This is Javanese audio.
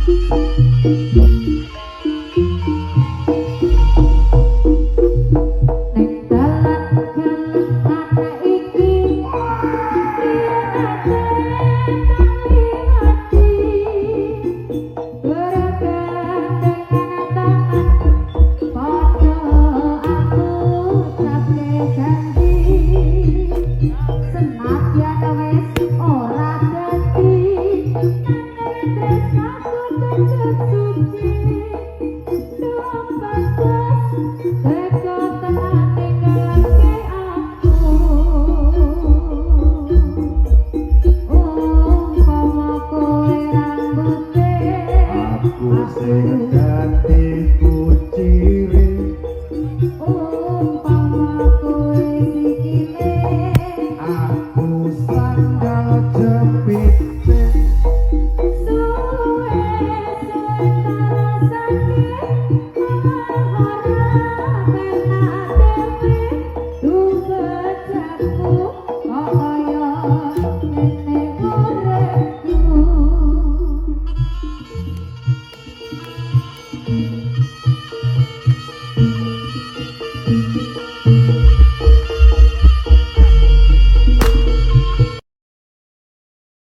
Ning dalan gelengane iki yen ate tak liwati, bergandengan tangan padha aku ucapke janji, senadyan wis ora dadi nanging tresnaku tetep suci. Durung pantes teko tenan ninggalake aku. Umpama kowe rambute Aku sing ganti.